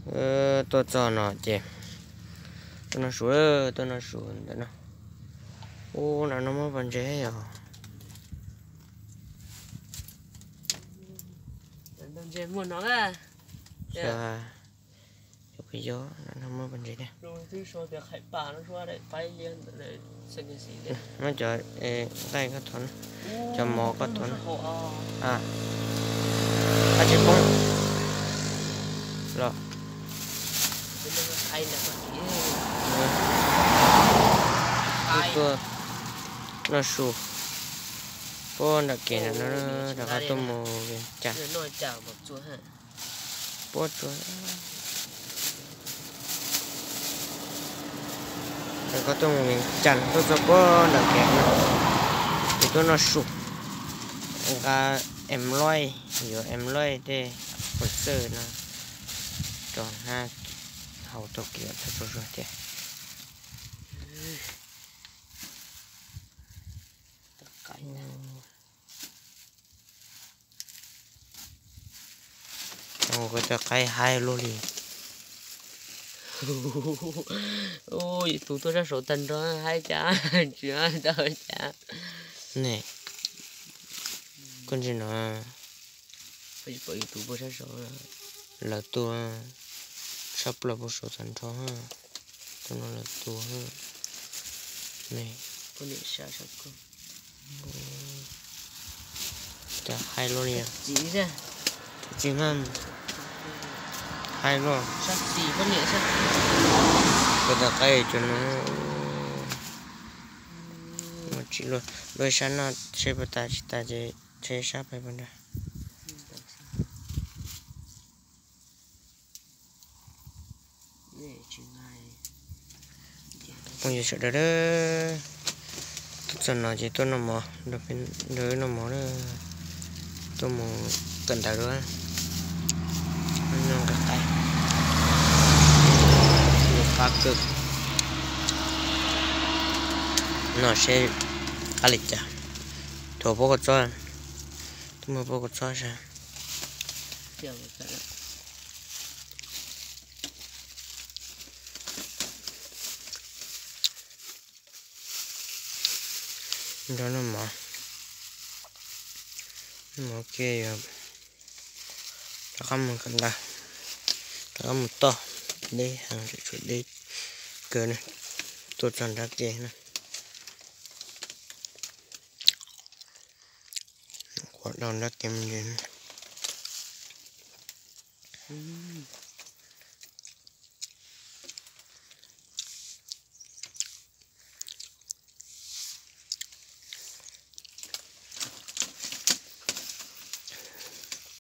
Tuaj txog no ces tuaj noj su, tuaj noj su ntawm no. Ub, no no muaj pob ntseg yog. Yog, yog, no no muaj pob ntseg thiab. Muab cov nqaij koj thov, cov mov koj thov. Ab tsis poob los. Tuaj noj su puag nram kev no, rov qab tuaj mus Vias Cas. Puab tsuas, rov qab tuaj mus Vias Cas, tuaj txog puag nram kev no, ces tuaj noj su, nqa em loij, yuav em loij tej hauv xwb no rau hnab hauv tau kev txog tsaug zog thiab. Ua cov qaib haib luaj li. Tus tuaj sab saud tag nrho haib cas, tsis ntau cas. Ne, koj ntsia no, lawv tuaj, sab plaws puag saud tag nrho, tus no lawv tuaj. Cas haib luaj li. Tsis mas, haib luaj. Kuv tas qaib cov no, tsis luaj, luaj sab no seb puas tas, tsis tas ces tshem sab pem puag nrad. Phooj ywg sawv daws, tuaj txog no ces tuaj noj mov, nrog wb noj mov na, tuaj mus kawm ntawv dua, noj nqaij qaib, qab kawg. No seb qab li cas, thuav puab kua txob, tuaj muag puab kua txob saib. Nrog noj mov, noj mov kiag yog rov qab mus kawm ntawv, rov qab mus toj, deb heev, tsam tshuav deb kawg ne, tuaj txog nrab kev na, quav rau nrab kev me ntsis.